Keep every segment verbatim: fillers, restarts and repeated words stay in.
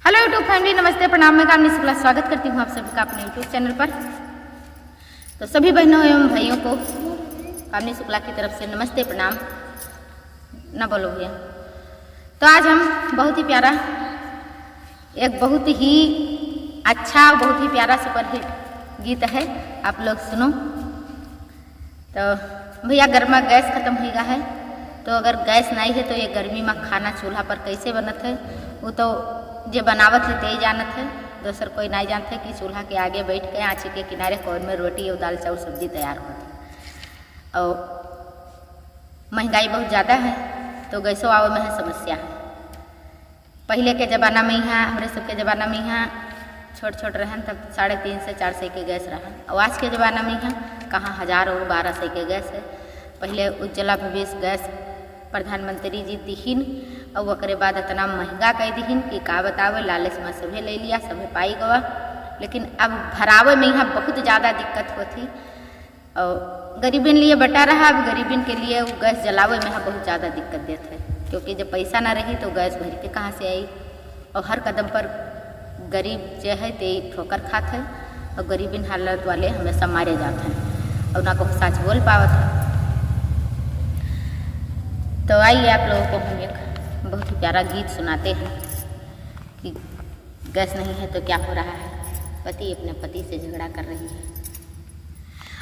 Hello YouTube family, नमस्ते, प्रणाम। मैं कामिनी शुक्ला स्वागत करती हूँ आप सभी का अपने YouTube channel पर। तो सभी बहनों एवं भाइयों को कामिनी शुक्ला की तरफ से नमस्ते, प्रणाम। ना बोलो भैया। तो आज हम बहुत ही प्यारा, एक बहुत ही अच्छा, बहुत ही प्यारा superhit गीत है, आप लोग सुनो। तो भैया, गर्मा गैस खतम होइगा है, तो अगर गैस नाहीं है तो ये गर्मी मा खाना चूल्हा पर कैसे बनत है? वो तो जे बनावत है ते ही जानत है, दोसर कोई नाहीं जानत है कि चूल्हा के आगे बैठ के आँची के किनारे कौन में रोटी और दाल चाउर सब्जी तैयार होत है। और महंगाई बहुत ज्यादा है, तो गैसो आवे में है समस्या है। पहिले के जमाना में यहाँ, हमरे सबके जमाना में यहाँ छोट छोट रहन तब साढ़े तीन से चार सौ के गैस रहन, और आज के जमाना में यहाँ कहाँ हजार और बारह सौ के गैस है। पहिले उज्ज्वला भविष्य गैस प्रधानमंत्री जी दिहिन, और ओकरे बाद इतना महंगा कइ दिहिन कि का बतावे, लालच में सभे ले लिया, सभे पाई गवा। लेकिन अब भरावे में यहाँ बहुत ज्यादा दिक्कत होती, और गरीबिन लिए बटा रहा। अब गरीबिन के लिए वो गैस जलावे में यहाँ बहुत ज्यादा दिक्कत देत है, क्योंकि जब पैसा ना रही तो गैस भर के कहाँ से आई? और हर कदम पर गरीब जे है ते ठोकर खात है, और गरीबिन हालत वाले हमेशा मारे जात हैं और ना को सच बोल पावत है। तो आइए, आप लोगों को हम एक बहुत ही प्यारा गीत सुनाते हैं कि गैस नहीं है तो क्या हो रहा है। पति अपने पति से झगड़ा कर रही है।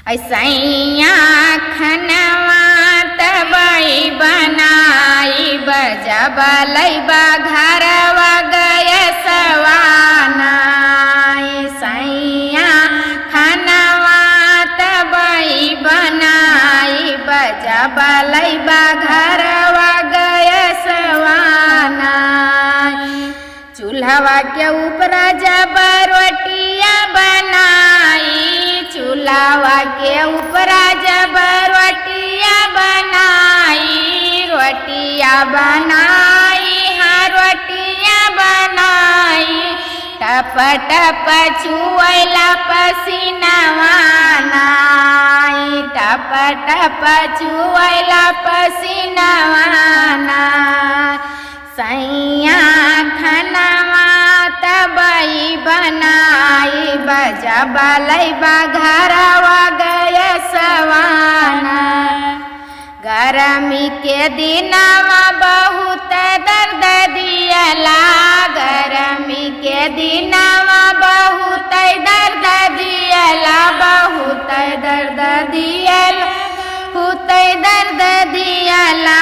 ऐ सैया, खनवा तबई बनाई, बजब लैबा घरवा गैसवा ना। ऐ सैया, खनवा तबई बनाई, बजब लैबा घरवा गैसवा ना। चूल्हवा के ऊपरा जब रोटिया बनाई, चूल्हवा के ऊपरा जब रोटिया बनाई, रोटिया बनाई, हाँ, रोटिया बनाई, टप टप चुअला पसीनवा नाई, टप टप चुअला पसीनवा ना। सैया, खनवा तबई बनाई, बजब लैबा घरवा गैसवा ना। गरमी के दिनवा बहुत दर्द दियला, गरमी के दिनवा बहुत दर्द दियला, बहुत दर्द दियला, बहुत दर्द दियला,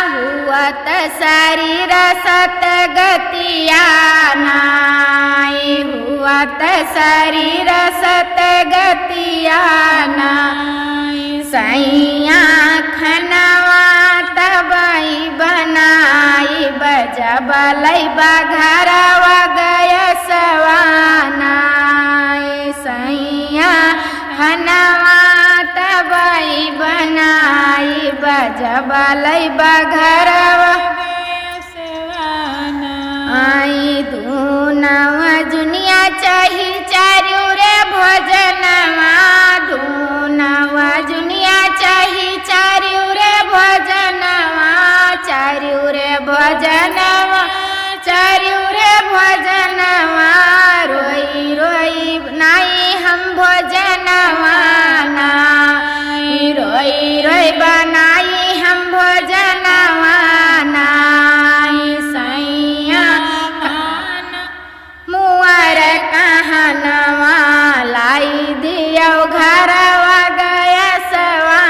हुअत शरीर सत गतिया नाई, हुअत शरीर सत गतिया नाई। सैया, खनवा तबई बनाई, बजब लैबा घरवा गैसवा नाई। सैया, खनवा तबई बनाई, बजब लैबा घरवा। आई दूनवा जुनिया चाही चारू रे भोजनवा, दूनवा जुनिया चाही चारू रे भोजनवा, चारू रे भोजनवा, चारू रे भोजनवा। रोई रोई नाई हम भोजनवा नाई, रोई रोई बनाई हम भोजनवा नाई। सैया, मुअर कहनवा लाई दियो घरवा गैसवा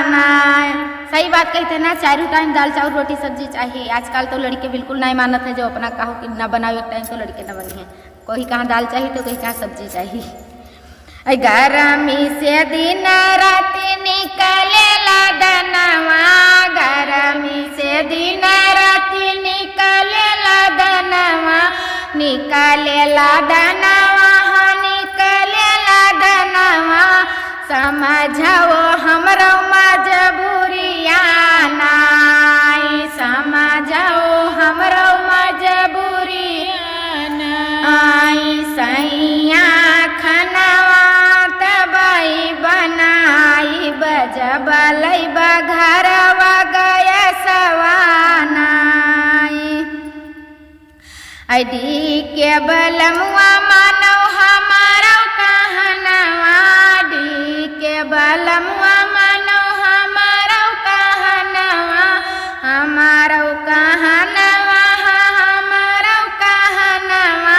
नाई। सही बात कहते ना, चारू टाइम दाल चाउर रोटी सब्जी चाहिए। आजकल तो लड़के बिल्कुल नहीं मानत है, जो अपना कहो कि ना बनाओ एक टाइम तो लड़के ना बनिए। कोई कहाँ दाल चाहिए तो कोई कहाँ सब्जी चाहिए। ऐ गरमी से दिन रात निकलेला दनवा, गरमी से दिन रात निकलेला दनवा, निकलेला दनवा, हाँ, निकलेला दनवा। समझाओ हमरो मजबूरिया नाई, समझाओ हमरो मजबूरिया नाई। सैया, खनवा तबई बनाई, बजब लैबा घरवा गैसवा नाई। डी के बलमुआ मानो हमारो कहनवा, डी के बलमुआ मानो हमारो कहनवा, हमारो कहनवा, हमारो कहनवा।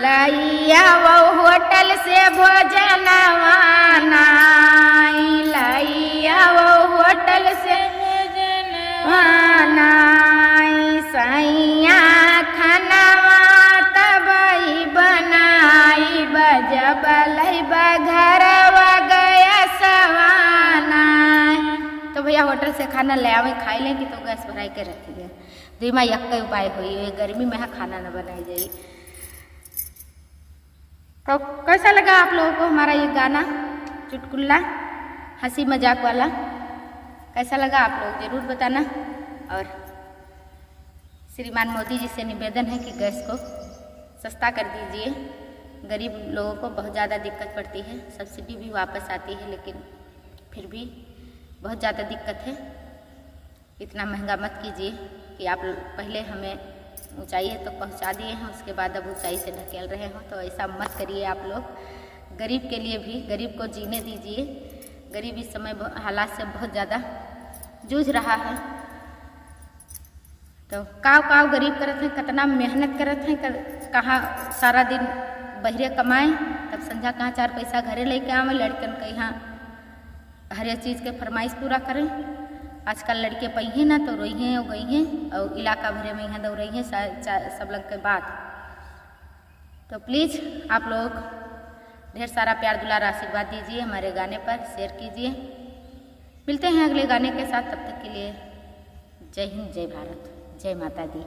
लइया वो होटल से भोजनवा नाई, लइया वो होटल से भोजनवा नाई। सैया खनवा तबई बनाई, बजबलई बघरवा गैसवा नाई। तो भैया, होटल से खाना ले आवे, खाई लें कि तो गैस भराई के रखी है। दुई माई यक्के उपाय होई, ये गर्मी में है खाना न बनाई जाई। तो कैसा लगा आप लोगों को हमारा ये गाना चुटकुला हंसी मजाक वाला? कैसा लगा आप लोग जरूर बताना। और श्रीमान मोदी जी से निवेदन है कि गैस को सस्ता कर दीजिए। गरीब लोगों को बहुत ज़्यादा दिक्कत पड़ती है, सब्सिडी भी वापस आती है, लेकिन फिर भी बहुत ज़्यादा दिक्कत है। इतना महंगा मत कीजिए कि आप पहले हमें ऊंचाई तक पहुंचा दिए हैं, उसके बाद अब ऊंचाई से ढकेल रहे हो, तो ऐसा मत करिए आप लोग। गरीब के लिए भी, गरीब को जीने दीजिए। गरीब इस समय बहु-, हालात से बहुत ज़्यादा जूझ रहा है। तो काव काव गरीब करत हैं, कितना मेहनत करत हैं, कर, कहाँ सारा दिन बहरे कमाएं, तब संझा कहाँ चार पैसा घरे लेके आवें, लड़कन के यहाँ हर एक चीज़ के फरमाइश पूरा करें। आजकल लड़के पइहें ना तो रोइहें, गइहें और इलाका भरे में यहाँ दौड़इहें सा-, चा-, सब लोग के बात। तो प्लीज आप लोग ढेर सारा प्यार, दुलार, आशीर्वाद दीजिए हमारे गाने पर, शेयर कीजिए। मिलते हैं अगले गाने के साथ, तब तक के लिए जय हिंद, जय भारत, जय माता दी।